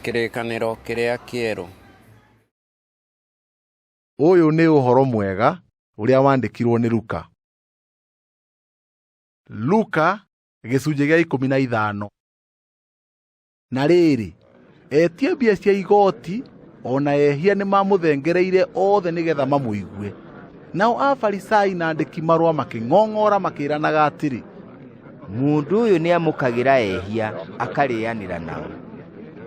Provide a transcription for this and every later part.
Kĩrĩkanĩro kĩrĩa kĩerũ. Ũyũ nĩ ũhoro mwega ũrĩa wandĩkirwo nĩ Luka. Luka gĩcunjĩ gĩa 15. Na rĩrĩ, etia mbia cia igoti o na ehia nĩmamũthengereire othe nĩgetha mamũigue. Nao Afarisai na andĩki marũa makĩng'ong'ora makĩĩranaga atĩrĩ, Mũndũ ũyũ nĩamũkagĩra ehia akarĩanĩra nao.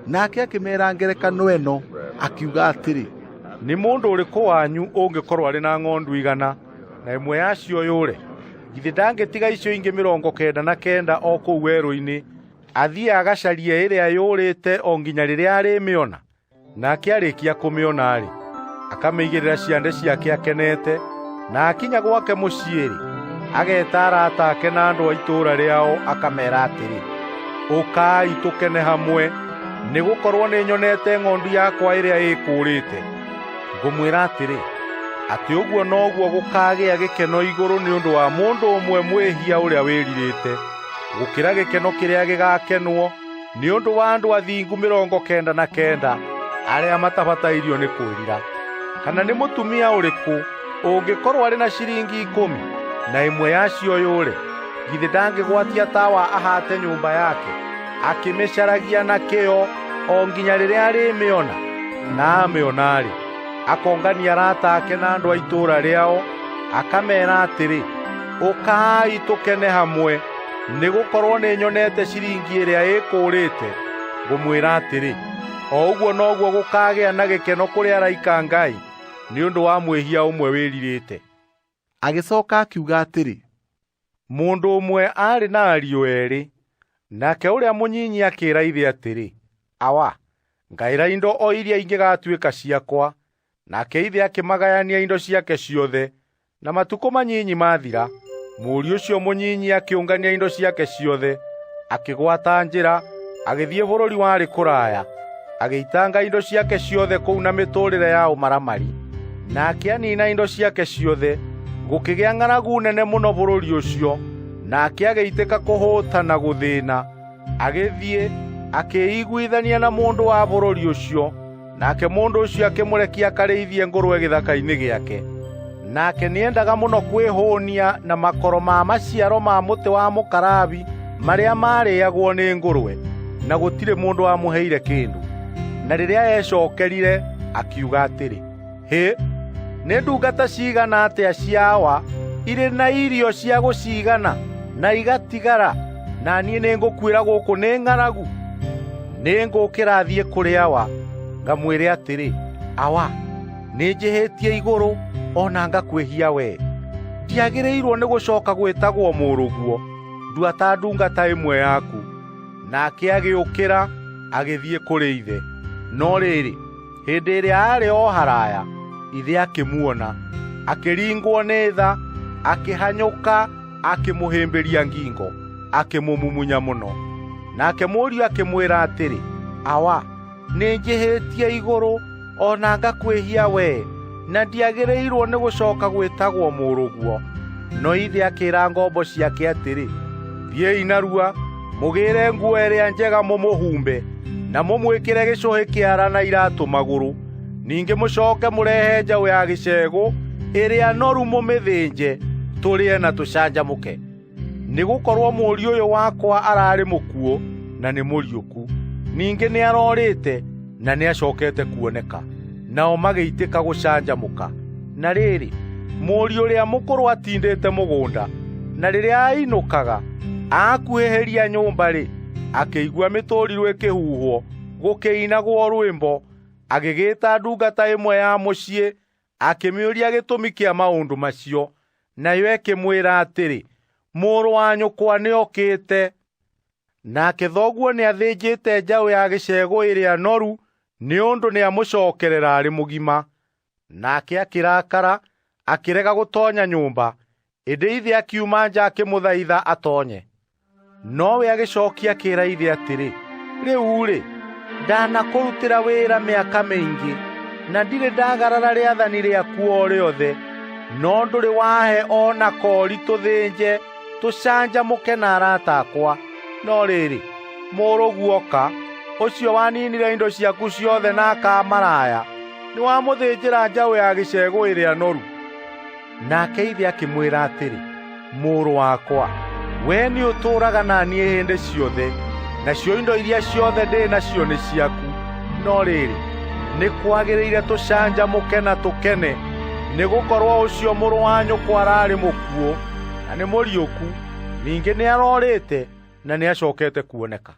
Nake akĩmeera ngerekano ĩno, akiuga atĩrĩ, Nĩ mũndũ ũrĩkũ wanyu ũngĩkorwo arĩ na ng'ondu 100 na ĩmwe yacio yũre, githĩ ndangĩtiga icio ingĩ 99 o kũu werũ-inĩ athiĩ agacarie ĩrĩa yũrĩte o nginya rĩrĩa arĩmĩona? Nake arĩkia kũmĩona-rĩ, akamĩigĩrĩra ciande ciake akenete, na akinya gwake mũciĩ-rĩ, ageta arata ake na andũ a itũũra rĩao akameera atĩrĩ, 'Ũkai tũkene hamwe, nĩgũkorwo nĩnyonete ng'ondu yakwa ĩrĩa ĩkũũrĩte.' Ngũmwĩra atĩrĩ, atĩ ũguo noguo gũkaagĩa gĩkeno igũrũ nĩ ũndũ wa mũndũ ũmwe mwĩhia ũrĩa wĩrirĩte, gũkĩra gĩkeno kĩrĩa gĩgaakenwo nĩ ũndũ wa andũ athingu 99 arĩa matabatairio nĩ kwĩrira. Kana nĩ mũtumia ũrĩkũ ũngĩkorwo arĩ na ciringi 10 na ĩmwe yacio yũre, githĩ ndangĩgwatia tawa ahate nyũmba yake akĩmĩcaragia na kĩyo o nginya rĩrĩa arĩmĩona? Na amĩona-rĩ, akongania arata ake na andũ a itũũra rĩao akameera atĩrĩ, 'Ũkai tũkene hamwe, nĩgũkorwo nĩnyonete ciringi ĩrĩa ĩkũũrĩte.' Ngũmwĩra atĩrĩ, o ũguo noguo gũkaagĩa na gĩkeno kũrĩ araika a Ngai nĩ ũndũ wa mwĩhia ũmwe wĩrirĩte. Agĩcoka akiuga atĩrĩ, Mũndũ ũmwe aarĩ na ariũ eerĩ. Nake ũrĩa mũnyinyi akĩĩra ithe atĩrĩ, 'Awa, ngaĩra indo o iria ingĩgatuĩka ciakwa.' Nake ithe akĩmagayania indo ciake ciothe. Na matukũ manyinyi mathira, mũriũ ũcio mũnyinyi akĩũngania indo ciake ciothe, akĩgwata njĩra, agĩthiĩ bũrũri warĩ kũraya, agĩitanga indo ciake ciothe kũu na mĩtũũrĩre ya ũmaramari. Nake anina indo ciake ciothe, gũkĩgĩa ng'aragu nene mũno bũrũri ũcio, nake agĩitĩka kũhũta na gũthĩĩna. Agĩthiĩ, akĩĩiguithania na mũndũ wa bũrũri ũcio, nake mũndũ ũcio akĩmũrekia akarĩithie ngũrwe gĩthaka-inĩ gĩake. Nake nĩendaga mũno kwĩhũũnia na makoro ma maciaro ma mũtĩ wa mũkarabi marĩa maarĩagwo nĩ ngũrwe, na gũtirĩ mũndũ wamũheire kĩndũ. Na rĩrĩa ecokerire, akiuga atĩrĩ, Hĩ, nĩ ndungata cigana atĩa cia awa irĩ na irio cia gũciigana na igatigara, na niĩ nĩngũkuĩra gũkũ nĩ ng'aragu? Nĩngũũkĩra thiĩ kũrĩ awa, ngamwĩre atĩrĩ, Awa, nĩnjĩhĩtie igũrũ o na ngakwĩhia wee. Ndiagĩrĩirwo nĩ gũcoka gwĩtagwo mũrũguo, ndua ta ndungata ĩmwe yaku. Nake agĩũkĩra agĩthiĩ kũrĩ ithe. No rĩrĩ, hĩndĩ ĩrĩa aarĩ o haraya, ithe akĩmuona, akĩringwo nĩ tha, akĩhanyũka, akĩmũhĩmbĩria ngingo, akĩmũmumunya mũno. Nake mũriũ akĩmwĩra atĩrĩ, Awa, nĩnjĩhĩtie igũrũ o na ngakwĩhia wee, na ndiagĩrĩirwo nĩ gũcoka gwĩtagwo mũrũguo. No ithe akĩĩra ngombo ciake atĩrĩ, Thiĩi narua, mũgĩre nguo ĩrĩa njega mũmũhumbe, na mũmwĩkĩre gĩcũhĩ kĩara na iratũ magũrũ. Ningĩ mũcoke mũrehe njaũ ya gĩcegũ ĩrĩa noru mũmĩthĩnje, tũrĩe na tũcanjamũke. Nĩgũkorwo mũriũ ũyũ wakwa ararĩ mũkuũ na nĩ mũriũku, ningĩ nĩarorĩte na nĩacokete kuoneka. Nao magĩitĩka gũcanjamũka. Na rĩrĩ, mũriũ ũrĩa mũkũrũ atindĩte mũgũnda, na rĩrĩa ainũkaga, akuhĩhĩria nyũmba-rĩ, akĩigua mĩtũrirũ ĩkĩhuhwo, gũkĩinagwo rwĩmbo. Agĩgĩĩta ndungata ĩmwe ya mũciĩ, akĩmĩũria gĩtũmi kĩa maũndũ macio. Nayo ĩkĩmwĩra atĩrĩ, Mũrũ wa nyũkwa nĩokĩte, nake thoguo nĩathĩnjĩte njaũ ya gĩcegũ ĩrĩa noru nĩ ũndũ nĩamũcokerera arĩ mũgima. Nake akĩrakara, akĩrega gũtonya nyũmba, ĩndĩ ithe akiuma nja akĩmũthaitha atonye. Nowe agĩcokia akĩĩra ithe atĩrĩ, 'Rĩu-rĩ, ndanakũrutĩra wĩra mĩaka mĩingĩ, na ndirĩ ndagarara rĩathani rĩaku o rĩothe, no ndũrĩ wahe o na koori tũthĩnje tũcanjamũke na arata akwa. No rĩrĩ, mũrũguo oka, Ũcio waninire indo ciaku ciothe na akamaraya, nĩwamũthĩnjĩra njaũ ya gĩcegũ ĩrĩa noru. Nake ithe akĩmwĩra atĩrĩ, Mũrũ wakwa, wee nĩũtũũraga na niĩ hĩndĩ ciothe, nacio indo iria ciothe ndĩ nacio nĩ ciaku. No rĩrĩ, nĩ kwagĩrĩire tũcanjamũke na tũkene, nĩgũkorwo ũcio mũrũ wa nyũkwa ararĩ mũkuũ na nĩ mũriũku, ningĩ nĩarorĩte na nĩacokete kuoneka.